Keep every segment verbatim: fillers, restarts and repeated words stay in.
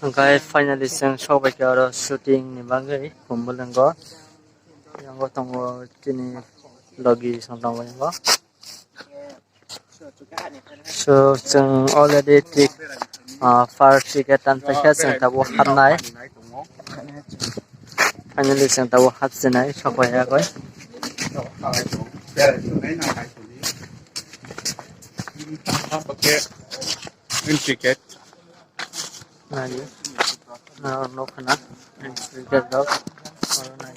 Hwnkhe finally chwng sokbaikha oro shooting ni bagwi Khumulwngo. Yango tongo chini logi song tongo yango. So, chwng already tik, ah, first ticket tan paikha, chwng tabuk hapnai. Finally, chwng tabuk hapsinai, sokphaiyakoi. Ticket. Nai, ah, nukha na, ticket rok, oro nai.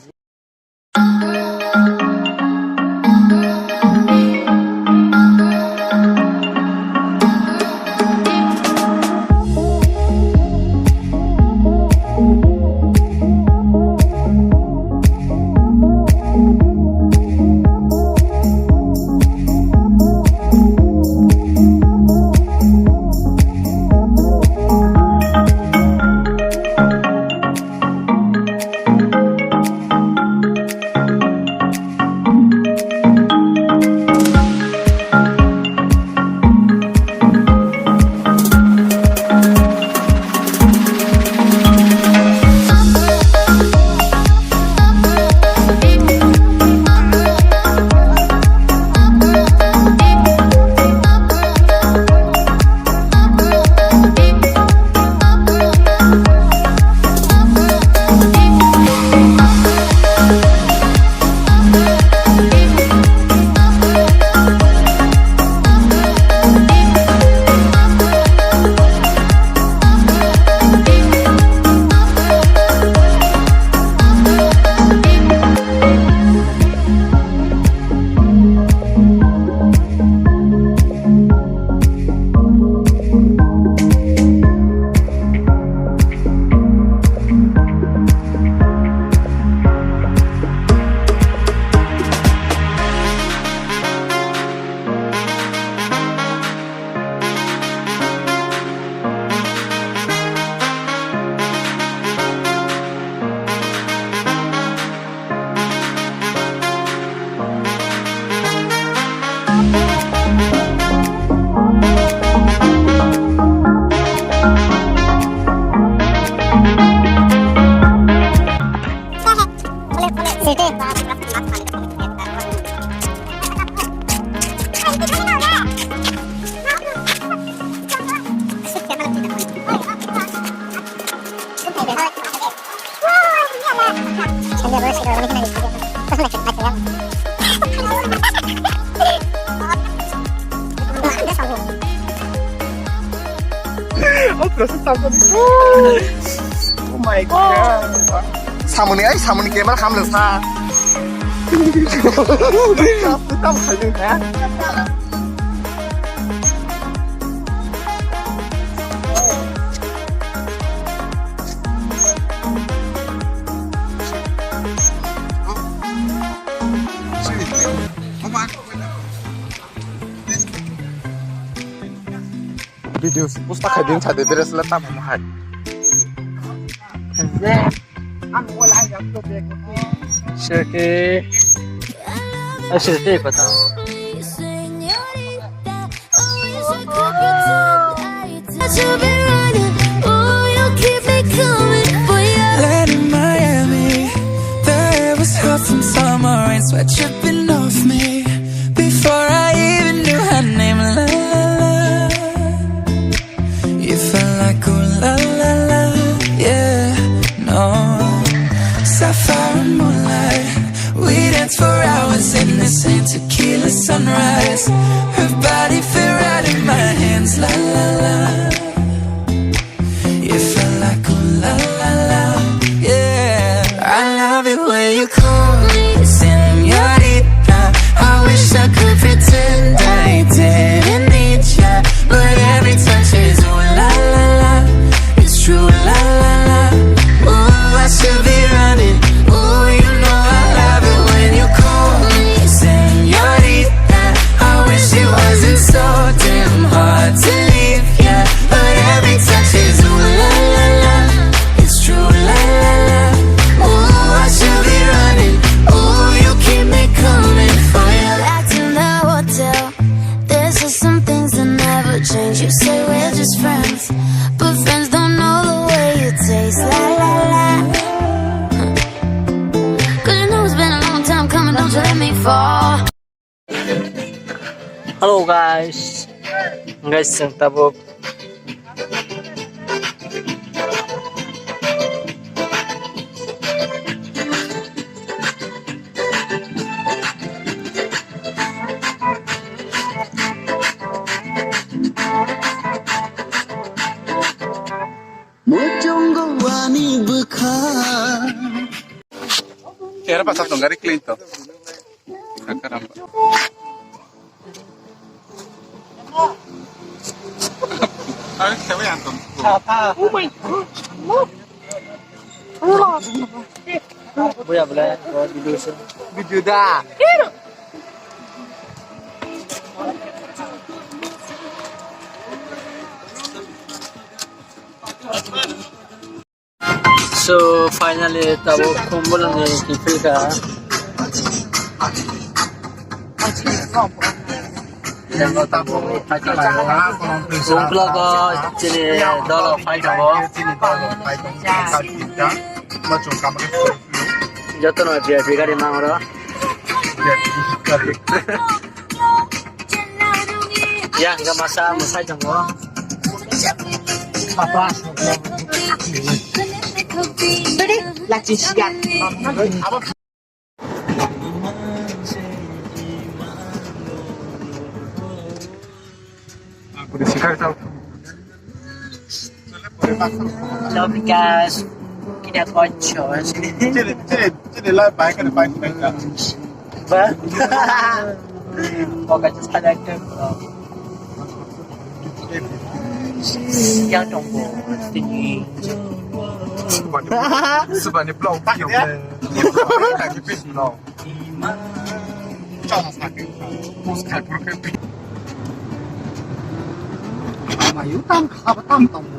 Oh my God. Samoni ai, samoni camera kham le sa. Tam khaijak kha. Video post ta khai din sa de dress la tam hai. Sirke. Ah, sirke kota. Let in Miami, the air was hot from summer rain, sweat dripping off me. Before I even knew her name, la la la. You felt like ooh la la la, yeah, no. Sapphire and moonlight, we danced for hours in the same tequila sunrise. Her body fit right in my hands, la la la. You felt like ooh la la la, yeah. I love it when you call me señorita. I wish I could pretend I didn't need ya, but every touch is ooh la la la. It's true, la la la. Ooh, I should be running. Ooh, you know I love it when you call me señorita. I wish it wasn't so damn hard to leave ya, but every touch is ooh la la la. It's true, la la la. Ooh, I should be running. Ooh, Don't you let me fall. Hello guys. Guys, chwng tabuk Muchungo wani bwkha. Era pasal tong gari clean to. Kakaramba. Ay, se ve anton. Oh my God. Voy a hablar con Diluso. Video da. So finally tabuk Khumulwng ni kiphilka. Uklogo chini dolo phai tongo. Jotono V I P gari mangro. Ya, hingke masa mwsai tongo. Bidi, lachi siya. Hello guys, kita konco. Chini, chini, chini live bai kan bai kan. Ba? Oke, just ada ke. Yang dong bo, sini. Subani, subani blog. Tak ya. Tak ya, blog. Mayu tam khaba tam tongo.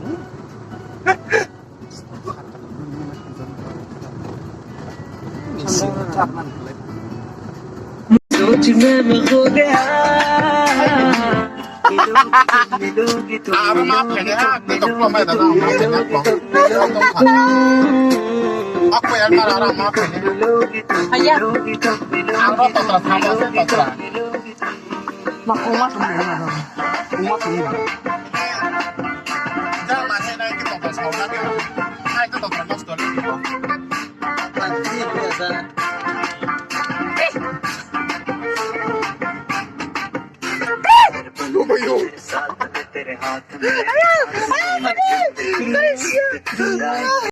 Aro ma phene ha, tei tok pulok mai dana, ma phene ha, pulok. Ako yan mara, aro ma phene. Haya. Ang ro totra, thang ro totra. Ma, koma thang ro, ma thang ro. Koma thang ro. Ja, ma he nai ki totra, sao na ki. Hai ki totra, mas to ni ki.